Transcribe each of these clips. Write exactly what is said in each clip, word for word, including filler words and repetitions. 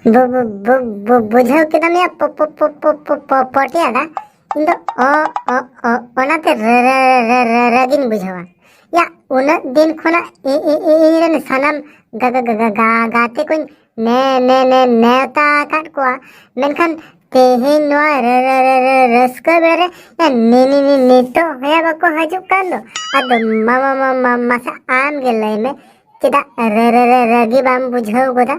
ᱵᱩ- ᱵᱩ- ᱵᱩ- ᱵᱩ- ᱵᱩᱡᱷᱟᱹᱣ ᱠᱮᱫᱟᱢ ᱭᱟ ᱯᱚ- ᱯᱚ- ᱯᱚ- ᱯᱚ- ᱯᱚ- ᱯᱚ- ᱯᱚᱴᱤᱭᱟ ᱫᱟ? ᱤᱧ ᱫᱚ ᱚ- ᱚ- ᱚ- ᱚᱱᱟᱛᱮ ᱨᱮ- ᱨᱮ- ᱨᱮ- ᱨᱮ- ᱨᱟᱹᱜᱤᱧ ᱵᱩᱡᱷᱟᱹᱣᱟ ᱭᱟ᱾ ᱩᱱᱟᱹᱜ ᱫᱤᱱ ᱠᱷᱚᱱᱟᱜ ᱤ- ᱤ- ᱤ- ᱤᱧ ᱨᱮᱱ ᱥᱟᱱᱟᱢ ᱜᱟ- ᱜᱟ- ᱜᱟ- ᱜᱟ- ᱜᱟ- ᱜᱟᱛᱮ ᱠᱚᱧ ᱱᱮ- ᱱᱮ- ᱱᱮ- ᱱᱮᱣᱛᱟ ᱟᱠᱟᱫ ᱠᱚᱣᱟ, ᱢᱮᱱᱠᱷᱟᱱ ᱛᱮᱦᱮᱧ ᱱᱚᱣᱟ ᱨᱟᱹ- ᱨᱟᱹ- ᱨᱟᱹ- ᱨᱟᱹ- ᱨᱟᱹᱥᱠᱟᱹ ᱵᱮᱲᱟ ᱨᱮ ᱭᱟ ᱱᱤ- ᱱᱤ- ᱱᱤ- ᱱᱤᱛᱚᱜ ᱦᱚᱸᱭᱟ ᱵᱟᱠᱚ ᱦᱤᱡᱩᱜ ᱠᱟᱱ ᱫᱚ᱾ ᱟᱫᱚ ᱢᱟ- ᱢᱟ- ᱢᱟ- ᱢᱟ- ᱢᱟᱥᱮ ᱟᱢ ᱜᱮ ᱞᱟᱹᱭ ᱢᱮ, ᱪᱮᱫᱟᱜ ᱨᱟᱹ- ᱨᱟᱹ- ᱨᱟᱹ- ᱨᱟᱹᱜᱤ ᱵᱟᱢ ᱵᱩᱡᱷᱟᱹᱣ ᱜᱚᱫᱟ?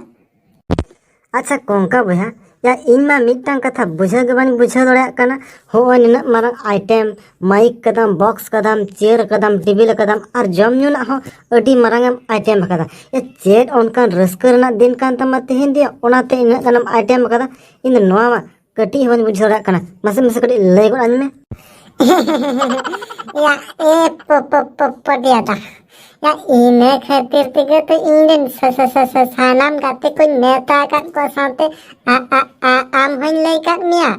ᱟᱪᱪᱷᱟ ᱠᱚᱝᱠᱟ ᱵᱚᱭᱦᱟ, ᱭᱟ ᱤᱧ ᱢᱟ ᱢᱤᱫᱴᱟᱝ ᱠᱟᱛᱷᱟ ᱵᱩᱡᱷᱟᱹᱣ ᱜᱮ ᱵᱟᱹᱧ ᱵᱩᱡᱷᱟᱹᱣ ᱫᱟᱲᱮᱭᱟᱜ ᱠᱟᱱᱟ᱾ ᱦᱚᱸᱜᱼᱚᱭ ᱱᱤᱱᱟᱹᱜ ᱢᱟᱨᱟᱝ ᱟᱭᱴᱮᱢ, ᱢᱟᱭᱤᱠ ᱠᱟᱫᱟᱢ, ᱵᱚᱠᱥ ᱠᱟᱫᱟᱢ, ᱪᱮᱭᱟᱨ ᱠᱟᱫᱟᱢ, ᱴᱮᱵᱤᱞ ᱠᱟᱫᱟᱢ, ᱟᱨ ᱡᱚᱢ ᱧᱩ ᱨᱮᱱᱟᱜ ᱦᱚᱸ ᱟᱹᱰᱤ ᱢᱟᱨᱟᱝ ᱮᱢ ᱟᱭᱴᱮᱢ ᱟᱠᱟᱫᱟ᱾ ᱭᱟ ᱪᱮᱫ ᱚᱱᱠᱟᱱ ᱨᱟᱹᱥᱠᱟᱹ ᱨᱮᱱᱟᱜ ᱫᱤᱱ ᱠᱟᱱ ᱛᱟᱢᱟ ᱛᱮᱦᱮᱧ ᱫᱚ, ᱚᱱᱟᱛᱮ ᱤᱱᱟᱹᱜ ᱜᱟᱱᱮᱢ ᱟᱭᱴᱮᱢ ᱟᱠᱟᱫᱟ? ᱤᱧ ᱫᱚ ᱱᱚᱣᱟ ᱢᱟ ᱠᱟᱹᱴᱤᱡ ᱦᱚᱸ ᱵᱟᱹᱧ ᱵᱩᱡᱷᱟᱹᱣ ᱫᱟᱲᱮᱭᱟᱜ ᱠᱟᱱᱟ᱾ ᱢᱟᱥᱮ ᱢᱟᱥᱮ ᱠᱟᱹᱴᱤᱡ ᱞᱟᱹᱭ ᱜᱚᱫ ᱟᱹᱧ ᱢᱮ᱾ ᱭᱟ ᱮ ᱯᱚ- ᱯᱚ- ᱯᱚ- ᱯᱚᱴᱤᱭᱟ ᱫᱟ, ᱭᱟ ᱤᱱᱟᱹ ᱠᱷᱟᱹᱛᱤᱨ ᱛᱮᱜᱮ ᱛᱚ ᱤᱧ ᱨᱮᱱ ᱥᱟ- ᱥᱟ- ᱥᱟ- ᱥᱟ- ᱥᱟᱱᱟᱢ ᱜᱟᱛᱮ ᱠᱚᱧ ᱱᱮᱣᱛᱟ ᱟᱠᱟᱫ ᱠᱚᱣᱟ, ᱥᱟᱶᱛᱮ ᱟ- ᱟ- ᱟ- ᱟᱢ ᱦᱚᱧ ᱞᱟᱹᱭ ᱟᱠᱟᱫ ᱢᱮᱭᱟ᱾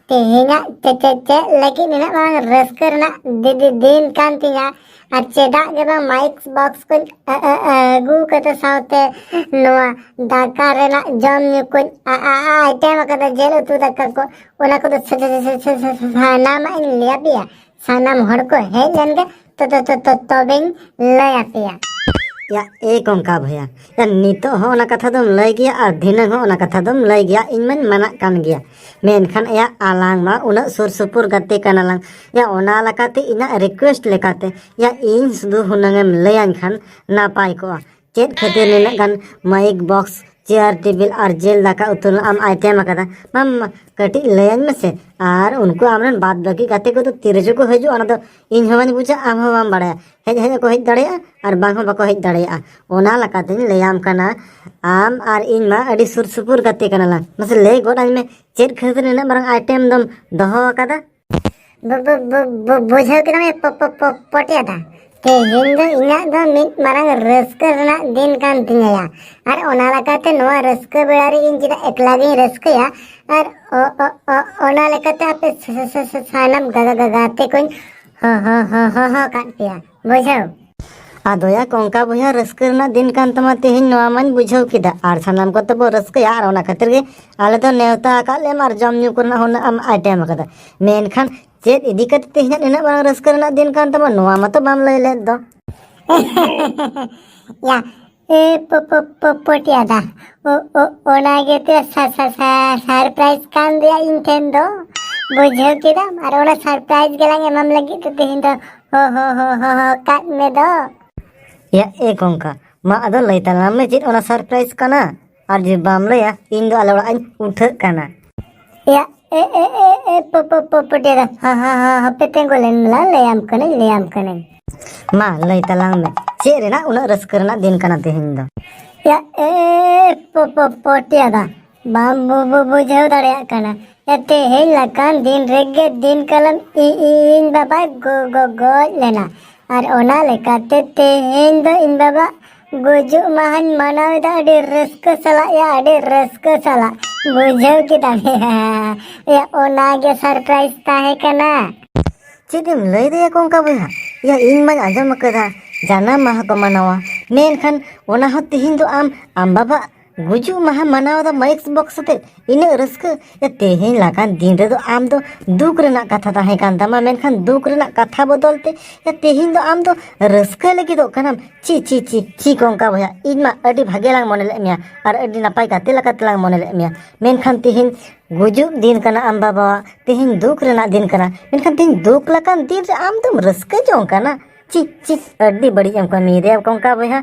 ᱛᱮᱦᱮᱧᱟᱜ ᱪᱮ- ᱪᱮ- ᱪᱮᱫ ᱞᱟᱹᱜᱤᱫ ᱱᱤᱱᱟᱹᱜ ᱢᱟᱨᱟᱝ ᱨᱟᱹᱥᱠᱟᱹ ᱨᱮᱱᱟᱜ ᱫᱤ- ᱫᱤ- ᱫᱤᱱ ᱠᱟᱱ ᱛᱤᱧᱟ, ᱟᱨ ᱪᱮᱫᱟᱜ ᱜᱮ ᱵᱟᱝ ᱢᱟᱭᱤᱠ ᱵᱚᱠᱥ ᱠᱚᱧ ᱟ- ᱟ- ᱟ- ᱟᱹᱜᱩ ᱠᱟᱫᱟ, ᱥᱟᱶᱛᱮ ᱱᱚᱣᱟ ᱫᱟᱠᱟ ᱨᱮᱱᱟᱜ ᱡᱚᱢ ᱧᱩ ᱠᱚᱧ ᱟ- ᱟ- ᱟ- ᱟᱭᱴᱮᱢ ᱟᱠᱟᱫᱟ, ᱡᱤᱞ ᱩᱛᱩ ᱫᱟᱠᱟ ᱠᱚ, ᱚᱱᱟ ᱠᱚᱫᱚ ᱥᱟ- ᱥᱟ- ᱥᱟ- ᱥᱟ- ᱥᱟ- ᱥᱟᱱᱟᱢᱟᱜ ᱤᱧ ᱞᱟᱹᱭ ᱟᱯᱮᱭᱟ᱾ ᱥᱟᱱᱟᱢ ᱦᱚᱲ ᱠᱚ ᱦᱮᱡ ᱞᱮᱱ ᱜᱮ ᱛᱚ- ᱛᱚ- ᱛᱚ- ᱛᱚ- ᱛᱚᱵᱮᱧ ᱞᱟᱹᱭ ᱟᱯᱮᱭᱟ᱾ ᱭᱟ ᱮ ᱠᱚᱝᱠᱟ ᱵᱷᱟᱭᱟ, ᱭᱟ ᱱᱤᱛᱚᱜ ᱦᱚᱸ ᱚᱱᱟ ᱠᱟᱛᱷᱟ ᱫᱚᱢ ᱞᱟᱹᱭ ᱜᱮᱭᱟ ᱟᱨ ᱫᱷᱤᱱᱟᱹᱝ ᱦᱚᱸ ᱚᱱᱟ ᱠᱟᱛᱷᱟ ᱫᱚᱢ ᱞᱟᱹᱭ ᱜᱮᱭᱟ, ᱤᱧ ᱢᱟᱧ ᱢᱟᱱᱟᱜ ᱠᱟᱱ ᱜᱮᱭᱟ᱾ ᱢᱮᱱᱠᱷᱟᱱ ᱭᱟ ᱟᱞᱟᱝ ᱢᱟ ᱩᱱᱟᱹᱜ ᱥᱩᱨ ᱥᱩᱯᱩᱨ ᱜᱟᱛᱮ ᱠᱟᱱᱟ ᱞᱟᱝ, ᱭᱟ ᱚᱱᱟ ᱞᱮᱠᱟᱛᱮ ᱤᱧᱟᱹᱜ ᱨᱤᱠᱩᱭᱮᱥᱴ ᱞᱮᱠᱟᱛᱮ ᱭᱟ ᱤᱧ ᱥᱩᱫᱷᱩ ᱦᱩᱱᱟᱹᱝ ᱮᱢ ᱞᱟᱹᱭᱟᱹᱧ ᱠᱷᱟᱱ ᱱᱟᱯᱟᱭ ᱠᱚᱜᱼᱟ᱾ ᱪᱮᱫ ᱠᱷᱟᱹᱛᱤᱨ ᱱᱤᱱᱟᱹᱜ ᱜᱟᱱ ᱢᱟᱭᱤᱠ ᱵᱚᱠᱥ, ᱪᱮᱭᱟᱨ, ᱴᱮᱵᱤᱞ ᱟᱨ ᱡᱤᱞ ᱫᱟᱠᱟ ᱩᱛᱩ ᱨᱮᱱᱟᱜ ᱮᱢ ᱟᱭᱴᱮᱢ ᱟᱠᱟᱫᱟ? ᱢᱟ, ᱢᱟ, ᱠᱟᱹᱴᱤᱡ ᱞᱟᱹᱭᱟᱹᱧ ᱢᱮᱥᱮ᱾ ᱟᱨ ᱩᱱᱠᱩ ᱟᱢᱨᱮᱱ ᱵᱟᱫ ᱵᱟᱹᱠᱤ ᱜᱟᱛᱮ ᱠᱚᱫᱚ ᱛᱤ ᱨᱮᱪᱚ ᱠᱚ ᱦᱤᱡᱩᱜᱼᱟ, ᱚᱱᱟ ᱫᱚ ᱤᱧ ᱦᱚᱸ ᱵᱟᱹᱧ ᱵᱩᱡᱟ, ᱟᱢ ᱦᱚᱸ ᱵᱟᱢ ᱵᱟᱲᱟᱭᱟ᱾ ᱦᱮᱡ ᱦᱚᱸ ᱠᱚ ᱦᱮᱡ ᱫᱟᱲᱮᱭᱟᱜᱼᱟ ᱟᱨ ᱵᱟᱝ ᱦᱚᱸ ᱵᱟᱠᱚ ᱦᱮᱡ ᱫᱟᱲᱮᱭᱟᱜᱼᱟ᱾ ᱚᱱᱟ ᱞᱮᱠᱟᱛᱤᱧ ᱞᱟᱹᱭᱟᱢ ᱠᱟᱱᱟ, ᱟᱢ ᱟᱨ ᱤᱧ ᱢᱟ ᱟᱹᱰᱤ ᱥᱩᱨ ᱥᱩᱯᱩᱨ ᱜᱟᱛᱮ ᱠᱟᱱᱟ ᱞᱟᱝ᱾ ᱢᱟᱥᱮ ᱞᱟᱹᱭ ᱜᱚᱫ ᱟᱹᱧ ᱢᱮ, ᱪᱮᱫ ᱠᱷᱟᱹᱛᱤᱨ ᱱᱤᱱᱟᱹᱜ ᱢᱟᱨᱟᱝ ᱟᱭᱴᱮᱢ ᱫᱚᱢ ᱫᱚᱦᱚ ᱟᱠᱟᱫᱟ? ᱵᱩ- ᱵᱩ- ᱵᱩ- ᱵᱩ- ᱵᱩᱡᱷᱟᱹᱣ ᱠᱮᱫᱟᱢ ᱭᱟ ᱯᱚ- ᱯᱚ- ᱯᱚ- ᱯᱚᱴᱤᱭᱟ ᱫᱟ? ᱛᱮᱦᱮᱧ ᱫᱚ ᱤᱧᱟᱹᱜ ᱫᱚ ᱢᱤᱫ ᱢᱟᱨᱟᱝ ᱨᱟᱹᱥᱠᱟᱹ ᱨᱮᱱᱟᱜ ᱫᱤᱱ ᱠᱟᱱ ᱛᱤᱧᱟᱹᱭᱟ, ᱟᱨ ᱚᱱᱟ ᱞᱮᱠᱟᱛᱮ ᱱᱚᱣᱟ ᱨᱟᱹᱥᱠᱟᱹ ᱵᱮᱲᱟ ᱨᱮ ᱤᱧ ᱪᱮᱫᱟᱜ ᱮᱠᱞᱟ ᱜᱤᱧ ᱨᱟᱹᱥᱠᱟᱹᱭᱟ? ᱟᱨ ᱚ- ᱚ- ᱚ- ᱚᱱᱟ ᱞᱮᱠᱟᱛᱮ ᱟᱯᱮ ᱥᱟ- ᱥᱟ- ᱥᱟ- ᱥᱟᱱᱟᱢ ᱜᱟ- ᱜᱟ- ᱜᱟ- ᱜᱟᱛᱮ ᱠᱚᱧ ᱦᱚ- ᱦᱚ- ᱦᱚ- ᱦᱚᱦᱚ ᱠᱟᱫ ᱯᱮᱭᱟ, ᱵᱩᱡᱷᱟᱹᱣ? ᱟᱫᱚᱭᱟ ᱠᱚᱝᱠᱟ ᱵᱚᱭᱦᱟ, ᱨᱟᱹᱥᱠᱟᱹ ᱨᱮᱱᱟᱜ ᱫᱤᱱ ᱠᱟᱱ ᱛᱟᱢᱟ ᱛᱮᱦᱮᱧ, ᱱᱚᱣᱟ ᱢᱟᱧ ᱵᱩᱡᱷᱟᱹᱣ ᱠᱮᱫᱟ᱾ ᱟᱨ ᱥᱟᱱᱟᱢ ᱠᱚᱛᱮ ᱵᱚ ᱨᱟᱹᱥᱠᱟᱹᱭᱟ, ᱟᱨ ᱚᱱᱟ ᱠᱷᱟᱹᱛᱤᱨ ᱜᱮ ᱟᱞᱮ ᱫᱚ ᱱᱮᱣᱛᱟ ᱟᱠᱟᱫ ᱞᱮᱭᱟᱢ ᱟᱨ ᱡᱚᱢ ᱧᱩ ᱠᱚᱨᱮᱱᱟᱜ ᱦᱚᱸ ᱩᱱᱟᱹᱜ ᱮᱢ ᱟᱭᱴᱮᱢ ᱟᱠᱟᱫᱟ᱾ ᱢᱮᱱᱠᱷᱟᱱ ᱪᱮᱫ ᱤᱫᱤ ᱠᱟᱛᱮ ᱛᱮᱦᱮᱧᱟᱜ ᱱᱤᱱᱟᱹᱜ ᱢᱟᱨᱟᱝ ᱨᱟᱹᱥᱠᱟᱹ ᱨᱮᱱᱟᱜ ᱫᱤᱱ ᱠᱟᱱ ᱛᱟᱢᱟ, ᱱᱚᱣᱟ ᱢᱟᱛᱚ ᱵᱟᱢ ᱞᱟᱹᱭ ᱞᱮᱫ ᱫᱚ? ᱭᱟ, ᱮ ᱯᱚ-, ᱯᱚ-, ᱯᱚ-, ᱯᱚᱴᱤᱭᱟ ᱫᱟ, ᱚ-, ᱚ-, ᱚᱱᱟ ᱜᱮᱛᱮ ᱥᱟ-, ᱥᱟ-, ᱥᱟ-, ᱥᱟᱨᱯᱨᱟᱭᱤᱡᱽ ᱠᱟᱱ ᱨᱮᱭᱟᱜ ᱤᱧ ᱴᱷᱮᱱ ᱫᱚ, ᱵᱩᱡᱷᱟᱹᱣ ᱠᱮᱫᱟᱢ? ᱟᱨ ᱚᱱᱟ ᱥᱟᱨᱯᱨᱟᱭᱤᱡᱽ ᱜᱮᱞᱟᱝ ᱮᱢᱟᱢ ᱞᱟᱹᱜᱤᱫ ᱛᱮ ᱛᱮᱦᱮᱧ ᱫᱚ ᱦᱚ, ᱦᱚ, ᱦᱚ, ᱦᱚ, ᱦᱚ ᱠᱟᱫ ᱢᱮ ᱫᱚ᱾ ᱭᱟ, ᱮ ᱠᱚᱝᱠᱟ, ᱢᱟ ᱟᱫᱚ ᱞᱟᱹᱭ ᱛᱟᱞᱟᱝ ᱢᱮ, ᱪᱮᱫ ᱚᱱᱟ ᱥᱟᱨᱯᱨᱟᱭᱤᱡᱽ ᱠᱟᱱᱟ? ᱟᱨ ᱡᱩᱫᱤ ᱵᱟᱢ ᱞᱟᱹᱭᱟ, ᱤᱧ ᱫᱚ ᱟᱞᱮ ᱚᱲᱟᱜ ᱤᱧ ᱩᱴᱷᱟᱹᱜ ᱠᱟᱱᱟ᱾ ᱭᱟ, ᱮ, ᱮ, ᱮ, ᱮ, ᱯᱚ-, ᱯᱚ-, ᱯᱚ-, ᱯᱚᱴᱤᱭᱟ ᱫᱟ, ᱦᱟ, ᱦᱟ, ᱦᱟ, ᱦᱟᱯᱮ ᱛᱤᱸᱜᱩ ᱞᱮᱱ ᱢᱮ, ᱞᱟᱹᱭᱟᱢ ᱠᱟᱹᱱᱟᱹᱧ, ᱞᱟᱹᱭᱟᱢ ᱠᱟᱹᱱᱟᱹᱧ᱾ ᱢᱟ, ᱞᱟᱹᱭ ᱛᱟᱞᱟᱝ ᱢᱮ, ᱪᱮᱫ ᱨᱮᱱᱟᱜ ᱩᱱᱟᱹᱜ ᱨᱟᱹᱥᱠᱟᱹ ᱨᱮᱱᱟᱜ ᱫᱤᱱ ᱠᱟᱱᱟ ᱛᱮᱦᱮᱧ ᱫᱚ? ᱭᱟ, ᱮ, ᱯᱚ-, ᱯᱚ-, ᱯᱚᱴᱤᱭᱟ ᱫᱟ, ᱵᱟᱢ ᱵᱩ-, ᱵᱩ-, ᱵᱩᱡᱷᱟᱹᱣ ᱫᱟᱲᱮᱭᱟᱜ ᱠᱟᱱᱟ᱾ ᱭᱟ, ᱛᱮᱦᱮᱧ ᱞᱮᱠᱟᱱ ᱫᱤᱱ ᱨᱮᱜᱮ ᱫᱤᱱ ᱠᱟᱞᱚᱢ ᱤ-, ᱤ-, ᱤᱧ ᱵᱟᱵᱟᱭ ᱜᱚ-, ᱜᱚ-, ᱜᱚᱡ ᱞᱮᱱᱟ᱾ ᱟᱨ ᱚᱱᱟ ᱞᱮᱠᱟᱛᱮ ᱛᱮᱦᱮᱧ ᱫᱚ ᱤᱧ ᱵᱟᱵᱟ ᱜᱩᱡᱩᱜ ᱢᱟᱦᱟᱧ ᱢᱟᱱᱟᱣ ᱮᱫᱟ ᱟᱹᱰᱤ ᱨᱟᱹᱥᱠᱟᱹ ᱥᱟᱞᱟᱜ᱾ ᱭᱟ, ᱟᱹᱰᱤ ᱨᱟᱹᱥᱠᱟᱹ ᱥᱟᱞᱟᱜ᱾ ᱵᱩᱡᱷᱟᱹᱣ ᱠᱮᱫᱟᱢ? ᱭᱟ, ᱚᱱᱟ ᱜᱮ ᱥᱟᱨᱯᱨᱟᱭᱤᱡᱽ ᱛᱟᱦᱮᱸ ᱠᱟᱱᱟ᱾ ᱪᱮᱫ ᱮᱢ ᱞᱟᱹᱭ ᱫᱟᱭᱟ ᱠᱚᱝᱠᱟ ᱵᱚᱭᱦᱟ? ᱭᱟ, ᱤᱧ ᱢᱟᱧ ᱟᱸᱡᱚᱢ ᱟᱠᱟᱫᱟ ᱡᱟᱱᱟᱢ ᱢᱟᱦᱟ ᱠᱚ ᱢᱟᱱᱟᱣᱟ, ᱢᱮᱱᱠᱷᱟᱱ ᱚᱱᱟ ᱦᱚᱸ ᱛᱮᱦᱮᱧ ᱫᱚ ᱟᱢ, ᱟᱢ ᱵᱟᱵᱟ ᱜᱩᱡᱩᱜ ᱢᱟᱦᱟ ᱢᱟᱱᱟᱣ ᱫᱚ ᱢᱟᱭᱤᱠ ᱵᱚᱠᱥ ᱟᱛᱮ ᱤᱱᱟᱹᱜ ᱨᱟᱹᱥᱠᱟᱹ? ᱭᱟ, ᱛᱮᱦᱮᱧ ᱞᱮᱠᱟᱱ ᱫᱤᱱ ᱨᱮᱫᱚ ᱟᱢ ᱫᱚ ᱫᱩᱠ ᱨᱮᱱᱟᱜ ᱠᱟᱛᱷᱟ ᱛᱟᱦᱮᱸ ᱠᱟᱱ ᱛᱟᱢᱟ, ᱢᱮᱱᱠᱷᱟᱱ ᱫᱩᱠ ᱨᱮᱱᱟᱜ ᱠᱟᱛᱷᱟ ᱵᱚᱫᱚᱞ ᱛᱮ, ᱭᱟ, ᱛᱮᱦᱮᱧ ᱫᱚ ᱟᱢ ᱫᱚ ᱨᱟᱹᱥᱠᱟᱹ ᱞᱟᱹᱜᱤᱫᱚᱜ ᱠᱟᱱᱟᱢ᱾ ᱪᱤ, ᱪᱤ, ᱪᱤ, ᱪᱤ ᱠᱚᱝᱠᱟ ᱵᱚᱭᱦᱟ, ᱤᱧ ᱢᱟ ᱟᱹᱰᱤ ᱵᱷᱟᱜᱮ ᱞᱟᱝ ᱢᱚᱱᱮ ᱞᱮᱫ ᱢᱮᱭᱟ ᱟᱨ ᱟᱹᱰᱤ ᱱᱟᱯᱟᱭ ᱜᱟᱛᱮ ᱞᱮᱠᱟᱛᱮ ᱞᱟᱝ ᱢᱚᱱᱮ ᱞᱮᱫ ᱢᱮᱭᱟ, ᱢᱮᱱᱠᱷᱟᱱ ᱛᱮᱦᱮᱧ ᱜᱩᱡᱩᱜ ᱫᱤᱱ ᱠᱟᱱᱟ ᱟᱢ ᱵᱟᱵᱟᱣᱟᱜ, ᱛᱮᱦᱮᱧ ᱫᱩᱠ ᱨᱮᱱᱟᱜ ᱫᱤᱱ ᱠᱟᱱᱟ, ᱢᱮᱱᱠᱷᱟᱱ ᱛᱮᱦᱮᱧ ᱫᱩᱠ ᱞᱮᱠᱟᱱ ᱫᱤᱱ ᱨᱮ ᱟᱢ ᱫᱚᱢ ᱨᱟᱹᱥᱠᱟᱹ ᱡᱚᱝ ᱠᱟᱱᱟ᱾ ᱪᱤ, ᱪᱤ, ᱟᱹᱰᱤ ᱵᱟᱹᱲᱤᱡ ᱮᱢ ᱠᱟᱹᱢᱤᱭᱮᱫᱟ ᱠᱚᱝᱠᱟ ᱵᱚᱭᱦᱟ᱾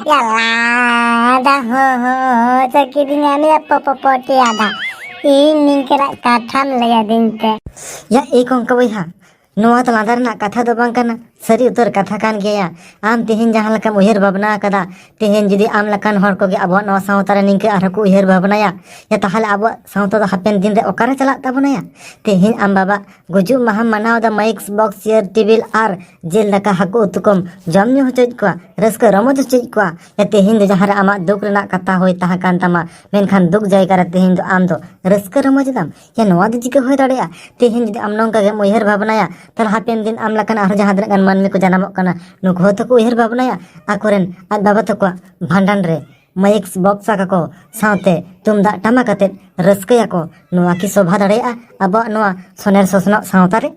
ᱭᱟᱞᱟ ᱫᱟ ᱦᱚ, ᱦᱚ, ᱦᱚ ᱪᱚ ᱠᱤᱫᱤᱧᱟ ᱱᱤᱭᱟᱹ ᱯᱚ-, ᱯᱚ-, ᱯᱚᱴᱤᱭᱟ ᱫᱟ᱾ ᱤᱧ ᱱᱤᱝᱠᱟᱹᱱᱟᱜ ᱠᱟᱛᱷᱟᱢ ᱞᱟᱹᱭ ᱟᱹᱫᱤᱧ ᱛᱮ᱾ ᱭᱟ, ᱮ ᱠᱚᱝᱠᱟ ᱵᱚᱭᱦᱟ, ᱱᱚᱣᱟ ᱫᱚ ᱞᱟᱸᱫᱟ ᱨᱮᱱᱟᱜ ᱠᱟᱛᱷᱟ ᱫᱚ ᱵᱟᱝ ᱠᱟᱱᱟ, ᱥᱟᱹᱨᱤ ᱩᱛᱟᱹᱨ ᱠᱟᱛᱷᱟ ᱠᱟᱱ ᱜᱮᱭᱟ᱾ ᱟᱢ ᱛᱮᱦᱮᱧ ᱡᱟᱦᱟᱸ ᱞᱮᱠᱟᱢ ᱩᱭᱦᱟᱹᱨ ᱵᱷᱟᱵᱽᱱᱟ ᱟᱠᱟᱫᱟ, ᱛᱮᱦᱮᱧ ᱡᱩᱫᱤ ᱟᱢ ᱞᱮᱠᱟᱱ ᱦᱚᱲ ᱠᱚᱜᱮ ᱟᱵᱚᱣᱟᱜ ᱱᱚᱣᱟ ᱥᱟᱶᱛᱟ ᱨᱮ ᱱᱤᱝᱠᱟᱹ ᱟᱨᱦᱚᱸ ᱠᱚ ᱩᱭᱦᱟᱹᱨ ᱵᱷᱟᱵᱽᱱᱟᱭᱟ, ᱭᱟ, ᱛᱟᱦᱚᱞᱮ ᱟᱵᱚᱣᱟᱜ ᱥᱟᱶᱛᱟ ᱫᱚ ᱦᱟᱯᱮᱱ ᱫᱤᱱ ᱨᱮ ᱚᱠᱟᱨᱮ ᱪᱟᱞᱟᱜ ᱛᱟᱵᱚᱱᱟᱭᱟ? ᱛᱮᱦᱮᱧ ᱟᱢ ᱵᱟᱵᱟ ᱜᱩᱡᱩᱜ ᱢᱟᱦᱟᱢ ᱢᱟᱱᱟᱣ ᱮᱫᱟ, ᱢᱟᱭᱤᱠ ᱵᱚᱠᱥ, ᱪᱮᱭᱟᱨ ᱴᱮᱵᱤᱞ ᱟᱨ ᱡᱤᱞ ᱫᱟᱠᱟ ᱦᱟᱹᱠᱩ ᱩᱛᱩ ᱠᱚᱢ ᱡᱚᱢ ᱧᱩ ᱦᱚᱪᱚᱭᱮᱫ ᱠᱚᱣᱟ, ᱨᱟᱹᱥᱠᱟᱹ ᱨᱚᱢᱚᱡᱽ ᱦᱚᱪᱚᱭᱮᱫ ᱠᱚᱣᱟ᱾ ᱭᱟ, ᱛᱮᱦᱮᱧ ᱫᱚ ᱡᱟᱦᱟᱸ ᱨᱮ ᱟᱢᱟᱜ ᱫᱩᱠ ᱨᱮᱱᱟᱜ ᱠᱟᱛᱷᱟ ᱦᱩᱭ ᱛᱟᱦᱮᱸ ᱠᱟᱱ ᱛᱟᱢᱟ, ᱢᱮᱱᱠᱷᱟᱱ ᱫᱩᱠ ᱡᱟᱭᱜᱟ ᱨᱮ ᱛᱮᱦᱮᱧ ᱫᱚ ᱟᱢ ᱫᱚ ᱨᱟᱹᱥᱠᱟᱹ ᱨᱚᱢᱚᱡᱽ ᱮᱫᱟᱢ᱾ ᱭᱟ, ᱱᱚᱣᱟ ᱫᱚ ᱪᱤᱠᱟᱹ ᱦᱩᱭ ᱫᱟᱲᱮᱭᱟᱜᱼᱟ? ᱛᱮᱦᱮᱧ ᱡᱩᱫᱤ ᱟᱢ ᱱᱚᱝᱠᱟ ᱜᱮᱢ ᱩᱭᱦᱟᱹᱨ ᱵᱷᱟᱵᱽᱱᱟᱭᱟ, ᱛᱟᱦᱚᱞᱮ ᱦᱟᱯᱮᱱ ᱫᱤᱱ ᱟᱢ ᱞᱮᱠᱟᱱ ᱟᱨᱦᱚᱸ ᱡᱟᱦᱟᱸ ᱛᱤᱱᱟᱹᱜ ᱜᱟᱱ ᱢᱟᱹᱱᱢᱤ ᱢᱟᱹᱱᱢᱤ ᱠᱚ ᱡᱟᱱᱟᱢᱚᱜ ᱠᱟᱱᱟ, ᱱᱩᱠᱩ ᱦᱚᱸ ᱛᱚᱠᱚ ᱩᱭᱦᱟᱹᱨ ᱵᱷᱟᱵᱽᱱᱟᱭᱟ ᱟᱠᱚᱨᱮᱱ ᱟᱡ ᱵᱟᱵᱟ ᱛᱟᱠᱚᱣᱟᱜ ᱵᱷᱟᱸᱰᱟᱱ ᱨᱮ ᱢᱟᱭᱤᱠ ᱵᱚᱠᱥ ᱟᱠᱟ ᱠᱚ ᱥᱟᱶᱛᱮ ᱛᱩᱢᱫᱟᱜ ᱴᱟᱢᱟᱠ ᱟᱛᱮᱫ ᱨᱟᱹᱥᱠᱟᱹᱭᱟᱠᱚ᱾ ᱱᱚᱣᱟ ᱠᱤ ᱥᱚᱵᱷᱟ ᱫᱟᱲᱮᱭᱟᱜᱼᱟ ᱟᱵᱚᱣᱟᱜ ᱱᱚᱣᱟ ᱥᱚᱱᱮᱨ ᱥᱚᱥᱱᱚᱜ ᱥᱟᱶᱛᱟ ᱨᱮ?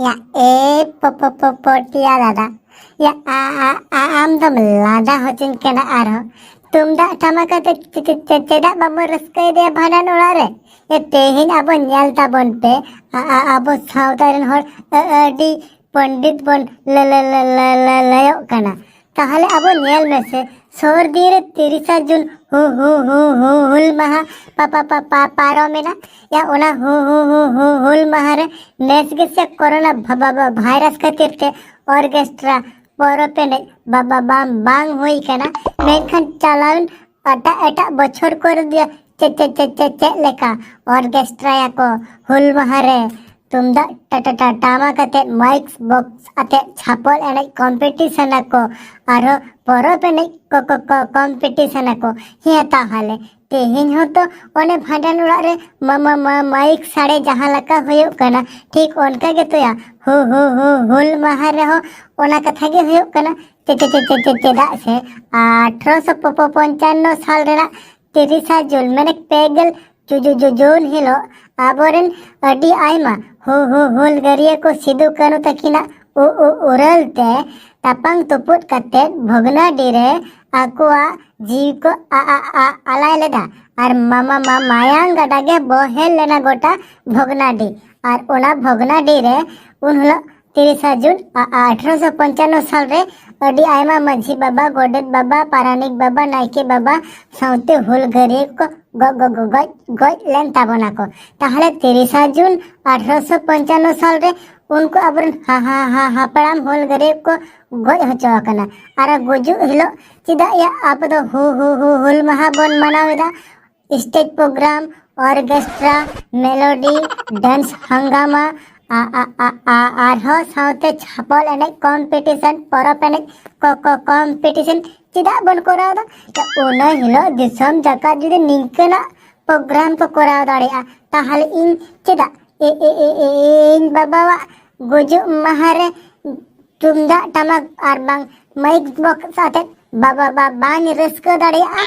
ᱭᱟ ᱮ ᱯᱚ ᱯᱚ ᱯᱚ ᱯᱚᱴᱤᱭᱟ ᱫᱟᱫᱟ, ᱭᱟ ᱟ ᱟ ᱟ ᱟᱢ ᱫᱚᱢ ᱞᱟᱸᱫᱟ ᱦᱚᱪᱚᱧ ᱠᱟᱱᱟ ᱟᱨᱦᱚᱸ᱾ ᱛᱩᱢᱫᱟᱜ ᱴᱟᱢᱟᱠ ᱟᱛᱮ ᱪᱮ- ᱪᱮ- ᱪᱮ- ᱪᱮᱫᱟᱜ ᱵᱟᱵᱚᱱ ᱨᱟᱹᱥᱠᱟᱹᱭᱮᱫᱟ ᱵᱷᱟᱸᱰᱟᱱ ᱚᱲᱟᱜ ᱨᱮ? ᱮ, ᱛᱮᱦᱮᱧ ᱟᱵᱚ ᱧᱮᱞ ᱛᱟᱵᱚᱱ ᱯᱮ, ᱟ- ᱟ- ᱟᱵᱚ ᱥᱟᱶᱛᱟ ᱨᱮᱱ ᱦᱚᱲ ᱟ- ᱟᱹᱰᱤ ᱯᱚᱱᱰᱤᱛ ᱵᱚᱱ ᱞᱟᱹ- ᱞᱟᱹ- ᱞᱟᱹ- ᱞᱟᱹ- ᱞᱟᱹ- ᱞᱟᱹᱭᱚᱜ ᱠᱟᱱᱟ᱾ ᱛᱟᱦᱚᱞᱮ ᱟᱵᱚ ᱧᱮᱞ ᱢᱮᱥᱮ, ᱥᱳᱨ ᱫᱤᱱ ᱨᱮ ᱛᱤᱨᱤᱥᱟ ᱡᱩᱱ ᱦᱩ- ᱦᱩ- ᱦᱩ- ᱦᱩ- ᱦᱩᱞ ᱢᱟᱦᱟ ᱯᱟ- ᱯᱟ- ᱯᱟ- ᱯᱟ- ᱯᱟᱨᱚᱢᱮᱱᱟ᱾ ᱭᱟ, ᱚᱱᱟ ᱦᱩ- ᱦᱩ- ᱦᱩ- ᱦᱩ- ᱦᱩᱞ ᱢᱟᱦᱟ ᱨᱮ ᱱᱮᱥ ᱜᱮᱥᱮ ᱠᱳᱨᱳᱱᱟ ᱵᱷᱟ- ᱵᱷᱟ- ᱵᱷᱟ- ᱵᱷᱟᱭᱨᱟᱥ ᱠᱷᱟᱹᱛᱤᱨ ᱛᱮ ᱚᱨᱜᱮᱥᱴᱨᱟ, ᱯᱚᱨᱚᱵᱽ ᱮᱱᱮᱡ ᱵᱟ- ᱵᱟ- ᱵᱟᱝ ᱵᱟᱝ ᱦᱩᱭ ᱠᱟᱱᱟ᱾ ᱢᱮᱱᱠᱷᱟᱱ ᱪᱟᱞᱟᱣᱮᱱ ᱮᱴᱟᱜ ᱮᱴᱟᱜ ᱵᱚᱪᱷᱚᱨ ᱠᱚᱨᱮ ᱫᱚ ᱪᱮ- ᱪᱮ- ᱪᱮ- ᱪᱮ- ᱪᱮᱫ ᱞᱮᱠᱟ ᱚᱨᱜᱮᱥᱴᱨᱟᱭᱟᱠᱚ ᱦᱩᱞ ᱢᱟᱦᱟ ᱨᱮ, ᱛᱩᱢᱫᱟᱜ ᱴᱟ- ᱴᱟ- ᱴᱟ- ᱴᱟᱢᱟᱠ ᱟᱛᱮ, ᱢᱟᱭᱤᱠ ᱵᱚᱠᱥ ᱟᱛᱮ ᱪᱷᱟᱯᱚᱞ ᱮᱱᱮᱡ ᱠᱚᱢᱯᱤᱴᱤᱥᱚᱱ ᱟᱠᱚ, ᱟᱨᱦᱚᱸ ᱯᱚᱨᱚᱵᱽ ᱮᱱᱮᱡ ᱠᱚ ᱠᱚ- ᱠᱚ- ᱠᱚᱢᱯᱤᱴᱤᱥᱚᱱ ᱟᱠᱚ᱾ ᱦᱮᱸ, ᱛᱟᱦᱚᱞᱮ ᱛᱮᱦᱮᱧ ᱦᱚᱸᱛᱚ ᱚᱱᱮ ᱵᱷᱟᱸᱰᱟᱱ ᱚᱲᱟᱜ ᱨᱮ ᱢᱟ- ᱢᱟ- ᱢᱟ- ᱢᱟᱭᱤᱠ ᱥᱟᱰᱮ ᱡᱟᱦᱟᱸ ᱞᱮᱠᱟ ᱦᱩᱭᱩᱜ ᱠᱟᱱᱟ, ᱴᱷᱤᱠ ᱚᱱᱠᱟ ᱜᱮᱛᱚᱭᱟ ᱦᱩ- ᱦᱩ- ᱦᱩ- ᱦᱩᱞ ᱢᱟᱦᱟ ᱨᱮᱦᱚᱸ ᱚᱱᱟ ᱠᱟᱛᱷᱟ ᱜᱮ ᱦᱩᱭᱩᱜ ᱠᱟᱱᱟ᱾ ᱪᱮ- ᱪᱮ- ᱪᱮ- ᱪᱮ- ᱪᱮ- ᱪᱮᱫᱟᱜ ᱥᱮ ᱟᱴᱷᱨᱚᱥᱚ ᱯᱚ- ᱯᱚ- ᱯᱚᱧᱪᱟᱱᱱᱚ ᱥᱟᱞ ᱨᱮᱱᱟᱜ ᱛᱤᱨᱤᱥᱟ ᱡᱩᱱ, ᱢᱟᱱᱮ ᱯᱮ ᱜᱮᱞ ᱡᱩ- ᱡᱩ- ᱡᱩ- ᱡᱩᱱ ᱦᱤᱞᱳᱜ ᱟᱵᱚᱨᱮᱱ ᱟᱹᱰᱤ ᱟᱭᱢᱟ ᱦᱩ- ᱦᱩ- ᱦᱩᱞᱜᱟᱹᱨᱤᱭᱟᱹ ᱠᱚ ᱥᱤᱫᱩ ᱠᱟᱹᱱᱩ ᱛᱟᱹᱠᱤᱱᱟᱜ ᱩ- ᱩ- ᱩᱨᱟᱹᱞ ᱛᱮ ᱛᱟᱯᱟᱝ ᱛᱩᱯᱩᱫ ᱠᱟᱛᱮ ᱵᱷᱚᱜᱽᱱᱟᱰᱤ ᱨᱮ ᱟᱠᱚᱣᱟᱜ ᱡᱤᱣᱤ ᱠᱚ ᱟ- ᱟ- ᱟ- ᱟᱞᱟᱭ ᱞᱮᱫᱟ᱾ ᱟᱨ ᱢᱟ- ᱢᱟ- ᱢᱟ- ᱢᱟᱭᱟᱝ ᱜᱟᱰᱟ ᱜᱮ ᱵᱚᱦᱮᱞ ᱞᱮᱱᱟ ᱜᱚᱴᱟ ᱵᱷᱚᱜᱽᱱᱟᱰᱤ᱾ ᱟᱨ ᱚᱱᱟ ᱵᱷᱚᱜᱽᱱᱟᱰᱤ ᱨᱮ ᱩᱱ ᱦᱤᱞᱳᱜ ᱛᱤᱨᱤᱥᱟ ᱡᱩᱱ ᱟ- ᱟ- ᱟᱴᱷᱨᱚᱥᱚ ᱯᱚᱧᱪᱟᱱᱱᱚ ᱥᱟᱞ ᱨᱮ ᱟᱹᱰᱤ ᱟᱭᱢᱟ ᱢᱟᱹᱡᱷᱤ ᱵᱟᱵᱟ, ᱜᱚᱰᱮᱛ ᱵᱟᱵᱟ, ᱯᱟᱨᱟᱱᱤᱠ ᱵᱟᱵᱟ, ᱱᱟᱭᱠᱮ ᱵᱟᱵᱟ ᱥᱟᱶᱛᱮ ᱦᱩᱞᱜᱟᱹᱨᱤᱭᱟᱹ ᱠᱚ ᱜᱚ- ᱜᱚ- ᱜᱚ- ᱜᱚᱡ ᱜᱚᱡ ᱞᱮᱱ ᱛᱟᱵᱚᱱᱟ ᱠᱚ᱾ ᱛᱟᱦᱚᱞᱮ ᱛᱤᱨᱤᱥᱟ ᱡᱩᱱ ᱟᱴᱷᱨᱚᱥᱚ ᱯᱚᱧᱪᱟᱱᱱᱚ ᱥᱟᱞ ᱨᱮ ᱩᱱᱠᱩ ᱟᱵᱚᱨᱮᱱ ᱦᱟ- ᱦᱟ- ᱦᱟ- ᱦᱟᱯᱲᱟᱢ ᱦᱩᱞᱜᱟᱹᱨᱤᱭᱟᱹ ᱠᱚ ᱜᱚᱡ ᱦᱚᱪᱚ ᱟᱠᱟᱱᱟ᱾ ᱟᱨ ᱜᱩᱡᱩᱜ ᱦᱤᱞᱳᱜ ᱪᱮᱫᱟᱜ ᱭᱟ ᱟᱵᱚ ᱫᱚ ᱦᱩ- ᱦᱩ- ᱦᱩ- ᱦᱩᱞ ᱢᱟᱦᱟ ᱵᱚᱱ ᱢᱟᱱᱟᱣ ᱮᱫᱟ? Stage programme, orchestra, melody, dance ᱦᱟᱝᱜᱟᱢᱟ, ᱟ- ᱟ- ᱟ- ᱟ- ᱟᱨᱦᱚᱸ ᱥᱟᱶᱛᱮ ᱪᱷᱟᱯᱚᱞ ᱮᱱᱮᱡ ᱠᱚᱢᱯᱤᱴᱤᱥᱚᱱ, ᱯᱚᱨᱚᱵᱽ ᱮᱱᱮᱡ ᱠᱚ- ᱠᱚ- ᱠᱚᱢᱯᱤᱴᱤᱥᱚᱱ ᱪᱮᱫᱟᱜ ᱵᱚᱱ ᱠᱚᱨᱟᱣ ᱮᱫᱟ? ᱩᱱᱟᱹ ᱦᱤᱞᱳᱜ ᱫᱤᱥᱚᱢ ᱡᱟᱠᱟᱛ ᱡᱩᱫᱤ ᱱᱤᱝᱠᱟᱹᱱᱟᱜ ᱯᱨᱳᱜᱨᱟᱢ ᱠᱚ ᱠᱚᱨᱟᱣ ᱫᱟᱲᱮᱭᱟᱜᱼᱟ, ᱛᱟᱦᱚᱞᱮ ᱤᱧ ᱪᱮᱫᱟᱜ ᱮ- ᱮ- ᱮ- ᱮ- ᱤᱧ ᱵᱟᱵᱟᱣᱟᱜ ᱜᱩᱡᱩᱜ ᱢᱟᱦᱟ ᱨᱮ ᱛᱩᱢᱫᱟᱜ ᱴᱟᱢᱟᱠ ᱟᱨ ᱵᱟᱝ ᱢᱟᱭᱤᱠ ᱵᱚᱠᱥ ᱟᱛᱮᱫ ᱵᱟᱵᱟ ᱵᱟ ᱵᱟᱹᱧ ᱨᱟᱹᱥᱠᱟᱹ ᱫᱟᱲᱮᱭᱟᱜᱼᱟ᱾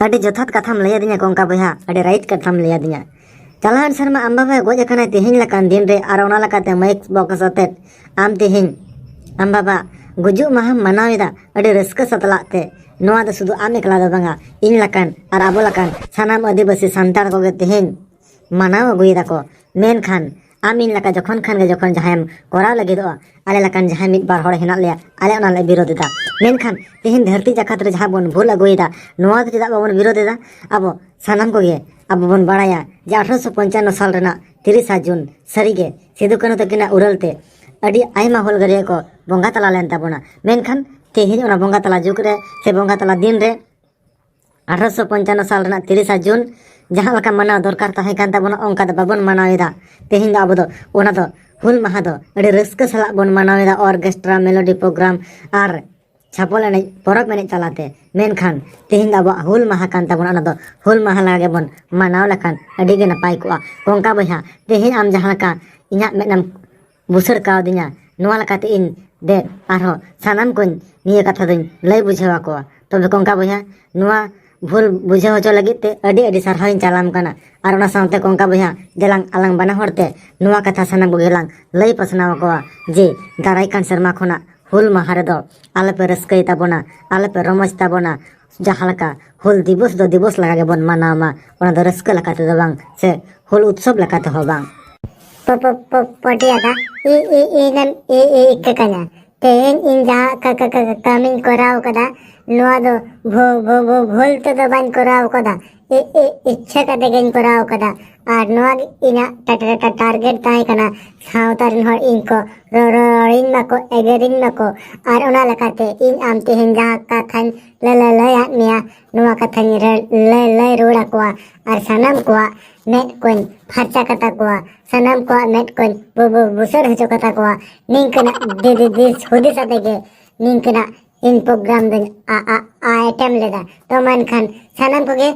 ᱟᱹᱰᱤ ᱡᱚᱛᱷᱟᱛ ᱠᱟᱛᱷᱟᱢ ᱞᱟᱹᱭ ᱟᱹᱫᱤᱧᱟ ᱠᱚᱝᱠᱟ ᱵᱚᱭᱦᱟ, ᱟᱹᱰᱤ ᱨᱟᱭᱤᱴ ᱠᱟᱛᱷᱟᱢ ᱞᱟᱹᱭ ᱟᱹᱫᱤᱧᱟ᱾ ᱪᱟᱞᱟᱣᱮᱱ ᱥᱮᱨᱢᱟ ᱟᱢ ᱵᱟᱵᱟᱭ ᱜᱚᱡ ᱟᱠᱟᱱᱟᱭ ᱛᱮᱦᱮᱧ ᱞᱮᱠᱟᱱ ᱫᱤᱱ ᱨᱮ, ᱟᱨ ᱚᱱᱟ ᱞᱮᱠᱟᱛᱮ ᱢᱟᱭᱤᱠ ᱵᱚᱠᱥ ᱟᱛᱮᱫ ᱟᱢ ᱛᱮᱦᱮᱧ ᱟᱢ ᱵᱟᱵᱟ ᱜᱩᱡᱩᱜ ᱢᱟᱦᱟᱢ ᱢᱟᱱᱟᱣ ᱮᱫᱟ ᱟᱹᱰᱤ ᱨᱟᱹᱥᱠᱟᱹ ᱥᱟᱛᱞᱟᱜ ᱛᱮ᱾ ᱱᱚᱣᱟ ᱫᱚ ᱥᱩᱫᱷᱩ ᱟᱢ ᱮᱠᱞᱟ ᱫᱚ ᱵᱟᱝᱟ, ᱤᱧ ᱞᱮᱠᱟᱱ ᱟᱨ ᱟᱵᱚ ᱞᱮᱠᱟᱱ ᱥᱟᱱᱟᱢ ᱟᱹᱫᱤᱵᱟᱹᱥᱤ ᱥᱟᱱᱛᱟᱲ ᱠᱚᱜᱮ ᱛᱮᱦᱮᱧ ᱢᱟᱱᱟᱣ ᱟᱹᱜᱩᱭᱮᱫᱟ ᱠᱚ᱾ ᱢᱮᱱᱠᱷᱟᱱ ᱟᱢ ᱤᱧ ᱞᱮᱠᱟ ᱡᱚᱠᱷᱚᱱ ᱠᱷᱟᱱ ᱜᱮ ᱡᱚᱠᱷᱚᱱ ᱡᱟᱦᱟᱸᱭᱮᱢ ᱠᱚᱨᱟᱣ ᱞᱟᱹᱜᱤᱫᱚᱜᱼᱟ, ᱟᱞᱮ ᱞᱮᱠᱟᱱ ᱡᱟᱦᱟᱸᱭ ᱢᱤᱫ ᱵᱟᱨ ᱦᱚᱲ ᱦᱮᱱᱟᱜ ᱞᱮᱭᱟ, ᱟᱞᱮ ᱚᱱᱟ ᱞᱮ ᱵᱤᱨᱳᱫᱷ ᱮᱫᱟ᱾ ᱢᱮᱱᱠᱷᱟᱱ ᱛᱮᱦᱮᱧ ᱫᱷᱟᱹᱨᱛᱤ ᱡᱟᱠᱟᱛ ᱨᱮ ᱡᱟᱦᱟᱸ ᱵᱚᱱ ᱵᱷᱩᱞ ᱟᱹᱜᱩᱭᱮᱫᱟ, ᱱᱚᱣᱟ ᱫᱚ ᱪᱮᱫᱟᱜ ᱵᱟᱵᱚᱱ ᱵᱤᱨᱳᱫᱷ ᱮᱫᱟ? ᱟᱵᱚ ᱥᱟᱱᱟᱢ ᱠᱚᱜᱮ ᱟᱵᱚ ᱵᱚᱱ ᱵᱟᱲᱟᱭᱟ ᱡᱮ ᱟᱴᱷᱨᱚᱥᱚ ᱯᱚᱧᱪᱟᱱᱱᱚ ᱥᱟᱞ ᱨᱮᱱᱟᱜ ᱛᱤᱨᱤᱥᱟ ᱡᱩᱱ ᱥᱟᱹᱨᱤᱜᱮ ᱥᱤᱫᱩ ᱠᱟᱹᱱᱦᱩ ᱛᱟᱹᱠᱤᱱᱟᱜ ᱩᱨᱟᱹᱞ ᱛᱮ ᱟᱹᱰᱤ ᱟᱭᱢᱟ ᱦᱩᱞᱜᱟᱹᱨᱤᱭᱟᱹ ᱠᱚ ᱵᱚᱸᱜᱟ ᱛᱟᱞᱟ ᱞᱮᱱ ᱛᱟᱵᱚᱱᱟ᱾ ᱢᱮᱱᱠᱷᱟᱱ ᱛᱮᱦᱮᱧ ᱚᱱᱟ ᱵᱚᱸᱜᱟ ᱛᱟᱞᱟ ᱡᱩᱜᱽ ᱨᱮ ᱥᱮ ᱵᱚᱸᱜᱟ ᱛᱟᱞᱟ ᱫᱤᱱ ᱨᱮ ᱟᱴᱷᱨᱚᱥᱚ ᱯᱚᱧᱪᱟᱱᱱᱚ ᱥᱟᱞ ᱨᱮᱱᱟᱜ ᱛᱤᱨᱤᱥᱟ ᱡᱩᱱ ᱡᱟᱦᱟᱸ ᱞᱮᱠᱟ ᱢᱟᱱᱟᱣ ᱫᱚᱨᱠᱟᱨ ᱛᱟᱦᱮᱸ ᱠᱟᱱ ᱛᱟᱵᱚᱱᱟ, ᱚᱱᱠᱟ ᱫᱚ ᱵᱟᱵᱚᱱ ᱢᱟᱱᱟᱣ ᱮᱫᱟ᱾ ᱛᱮᱦᱮᱧ ᱫᱚ ᱟᱵᱚ ᱫᱚ ᱚᱱᱟ ᱫᱚ ᱦᱩᱞ ᱢᱟᱦᱟ ᱫᱚ ᱟᱹᱰᱤ ᱨᱟᱹᱥᱠᱟᱹ ᱥᱟᱞᱟᱜ ᱵᱚᱱ ᱢᱟᱱᱟᱣ ᱮᱫᱟ, ᱚᱨᱠᱮᱥᱴᱨᱟ, ᱢᱮᱞᱳᱰᱤ ᱯᱨᱳᱜᱨᱟᱢ ᱟᱨ ᱪᱷᱟᱯᱚᱞ ᱮᱱᱮᱡ, ᱯᱚᱨᱚᱵᱽ ᱮᱱᱮᱡ ᱛᱟᱞᱟᱛᱮ᱾ ᱢᱮᱱᱠᱷᱟᱱ ᱛᱮᱦᱮᱧ ᱫᱚ ᱟᱵᱚᱣᱟᱜ ᱦᱩᱞ ᱢᱟᱦᱟ ᱠᱟᱱ ᱛᱟᱵᱚᱱᱟ, ᱚᱱᱟ ᱫᱚ ᱦᱩᱞ ᱢᱟᱦᱟ ᱞᱮᱠᱟ ᱜᱮᱵᱚᱱ ᱢᱟᱱᱟᱣ ᱞᱮᱠᱷᱟᱱ ᱟᱹᱰᱤ ᱜᱮ ᱱᱟᱯᱟᱭ ᱠᱚᱜᱼᱟ᱾ ᱠᱚᱝᱠᱟ ᱵᱚᱭᱦᱟ, ᱛᱮᱦᱮᱧ ᱟᱢ ᱡᱟᱦᱟᱸ ᱞᱮᱠᱟ ᱤᱧᱟᱹᱜ ᱢᱮᱫ ᱮᱢ ᱵᱩᱥᱟᱹᱲ ᱠᱟᱣᱫᱤᱧᱟ, ᱱᱚᱣᱟ ᱞᱮᱠᱟᱛᱮ ᱤᱧ ᱫᱮ ᱟᱨᱦᱚᱸ ᱥᱟᱱᱟᱢ ᱠᱚᱧ ᱱᱤᱭᱟᱹ ᱠᱟᱛᱷᱟ ᱫᱚᱧ ᱞᱟᱹᱭ ᱵᱩᱡᱷᱟᱹᱣ ᱟᱠᱚᱣᱟ᱾ ᱛᱚᱵᱮ ᱠᱚᱝᱠᱟ ᱵᱚᱭᱦᱟ, ᱱᱚᱣᱟ ᱵᱷᱩᱞ ᱵᱩᱡᱷᱟᱹᱣ ᱦᱚᱪᱚ ᱞᱟᱹᱜᱤᱫ ᱛᱮ ᱟᱹᱰᱤ ᱟᱹᱰᱤ ᱥᱟᱨᱦᱟᱣ ᱤᱧ ᱪᱟᱞᱟᱢ ᱠᱟᱱᱟ᱾ ᱟᱨ ᱚᱱᱟ ᱥᱟᱶᱛᱮ ᱠᱚᱝᱠᱟ ᱵᱚᱭᱦᱟ, ᱡᱮᱞᱟᱝ ᱟᱞᱟᱝ ᱵᱟᱱᱟ ᱦᱚᱲ ᱛᱮ ᱱᱚᱣᱟ ᱠᱟᱛᱷᱟ ᱥᱟᱱᱟᱢ ᱠᱚᱜᱮ ᱞᱟᱝ ᱞᱟᱹᱭ ᱯᱟᱥᱱᱟᱣ ᱟᱠᱚᱣᱟ ᱡᱮ ᱫᱟᱨᱟᱭ ᱠᱟᱱ ᱥᱮᱨᱢᱟ ᱠᱷᱚᱱᱟᱜ ᱦᱩᱞ ᱢᱟᱦᱟ ᱨᱮᱫᱚ ᱟᱞᱚᱯᱮ ᱨᱟᱹᱥᱠᱟᱹᱭ ᱛᱟᱵᱚᱱᱟ, ᱟᱞᱚᱯᱮ ᱨᱚᱢᱚᱡᱽ ᱛᱟᱵᱚᱱᱟ᱾ ᱡᱟᱦᱟᱸ ᱞᱮᱠᱟ ᱦᱩᱞ ᱫᱤᱵᱚᱥ ᱫᱚ ᱫᱤᱵᱚᱥ ᱞᱮᱠᱟ ᱜᱮᱵᱚᱱ ᱢᱟᱱᱟᱣ ᱢᱟ, ᱚᱱᱟ ᱫᱚ ᱨᱟᱹᱥᱠᱟᱹ ᱞᱮᱠᱟ ᱛᱮᱫᱚ ᱵᱟᱝ, ᱥᱮ ᱦᱩᱞ ᱩᱛᱥᱚᱵ ᱞᱮᱠᱟ ᱛᱮᱦᱚᱸ ᱵᱟᱝ᱾ ᱯᱚ-, ᱯᱚ-, ᱯᱚ-, ᱯᱚᱴᱤᱭᱟᱫᱟ, ᱤ-, ᱤ-, ᱤᱧᱮᱢ ᱤ-, ᱤ-, ᱤᱠᱟᱹ ᱠᱟᱹᱧᱟ᱾ ᱛᱮᱦᱮᱧ ᱤᱧ ᱡᱟᱦᱟᱸ ᱠᱟ-, ᱠᱟ-, ᱠᱟ-, ᱠᱟ-, ᱠᱟᱹᱢᱤᱧ ᱠᱚᱨᱟᱣ ᱠᱟᱫᱟ, ᱱᱚᱣᱟ ᱫᱚ ᱵᱷᱩ-, ᱵᱷᱩ-, ᱵᱷᱩ-, ᱵᱷᱩᱞ ᱛᱮᱫᱚ ᱵᱟᱹᱧ ᱠᱚᱨᱟᱣ ᱠᱟᱫᱟ, ᱤ-, ᱤ-, ᱤᱪᱪᱷᱟᱹ ᱠᱟᱛᱮ ᱜᱤᱧ ᱠᱚᱨᱟᱣ ᱠᱟᱫᱟ᱾ ᱟᱨ ᱱᱚᱣᱟ ᱜᱮ ᱤᱧᱟᱹᱜ ᱴᱟ-, ᱴᱟ-, ᱴᱟ-, ᱴᱟᱨᱜᱮᱴ ᱛᱟᱦᱮᱸ ᱠᱟᱱᱟ, ᱥᱟᱶᱛᱟ ᱨᱮᱱ ᱦᱚᱲ ᱤᱧ ᱠᱚ ᱨᱚ-, ᱨᱚ-, ᱨᱚᱲᱤᱧ ᱢᱟᱠᱚ, ᱮᱜᱮᱨᱤᱧ ᱢᱟᱠᱚ᱾ ᱟᱨ ᱚᱱᱟ ᱞᱮᱠᱟᱛᱮ ᱤᱧ ᱟᱢ ᱛᱮᱦᱮᱧ ᱡᱟᱦᱟᱸ ᱠᱟᱛᱷᱟᱧ ᱞᱟᱹ-, ᱞᱟᱹ-, ᱞᱟᱹᱭᱟᱫ ᱢᱮᱭᱟ, ᱱᱚᱣᱟ ᱠᱟᱛᱷᱟᱧ ᱨᱮ-, ᱞᱟᱹᱭ, ᱞᱟᱹᱭ ᱨᱩᱣᱟᱹᱲ ᱟᱠᱚᱣᱟ᱾ ᱟᱨ ᱥᱟᱱᱟᱢ ᱠᱚᱣᱟᱜ ᱢᱮᱫ ᱠᱚᱧ ᱯᱷᱟᱨᱪᱟ ᱠᱟᱛᱟ ᱠᱚᱣᱟ, ᱥᱟᱱᱟᱢ ᱠᱚᱣᱟᱜ ᱢᱮᱫ ᱠᱚᱧ ᱵᱩ-, ᱵᱩ-, ᱵᱩᱥᱟᱹᱲ ᱦᱚᱪᱚ ᱠᱟᱛᱟ ᱠᱚᱣᱟ᱾ ᱱᱤᱝᱠᱟᱹᱱᱟᱜ ᱫᱤ-, ᱫᱤ-, ᱫᱤᱥ ᱦᱩᱫᱤᱥ ᱟᱛᱮ ᱜᱮ ᱱᱤᱝᱠᱟᱹᱱᱟᱜ ᱤᱧ ᱯᱨᱳᱜᱨᱟᱢ ᱫᱚᱧ ᱟ- ᱟ- ᱟ- ᱮᱴᱮᱢ ᱞᱮᱫᱟ᱾ ᱛᱚ ᱢᱮᱱᱠᱷᱟᱱ ᱥᱟᱱᱟᱢ ᱠᱚᱜᱮ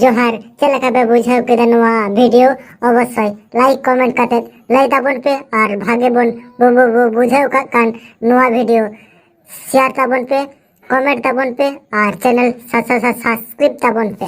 ᱡᱚᱦᱟᱨ᱾ ᱪᱮᱫ ᱞᱮᱠᱟ ᱯᱮ ᱵᱩᱡᱷᱟᱹᱣ ᱠᱮᱫᱟ ᱱᱚᱣᱟ ᱵᱷᱤᱰᱤᱭᱳ? ᱚᱵᱚᱥᱥᱳᱭ ᱞᱟᱭᱤᱠ ᱠᱚᱢᱮᱱᱴ ᱠᱟᱛᱮ ᱞᱟᱹᱭ ᱛᱟᱵᱚᱱ ᱯᱮ, ᱟᱨ ᱵᱷᱟᱜᱮ ᱵᱚᱱ ᱵᱩ- ᱵᱩ- ᱵᱩ- ᱵᱩᱡᱷᱟᱹᱣ ᱠᱟᱜ ᱠᱷᱟᱱ ᱱᱚᱣᱟ ᱵᱷᱤᱰᱤᱭᱳ ᱥᱮᱭᱟᱨ ᱛᱟᱵᱚᱱ ᱯᱮ, ᱠᱚᱢᱮᱱᱴ ᱛᱟᱵᱚᱱ ᱯᱮ, ᱟᱨ ᱪᱮᱱᱮᱞ ᱥᱟ- ᱥᱟ- ᱥᱟ- ᱥᱟᱵᱥᱠᱨᱟᱭᱤᱵ ᱛᱟᱵᱚᱱ ᱯᱮ᱾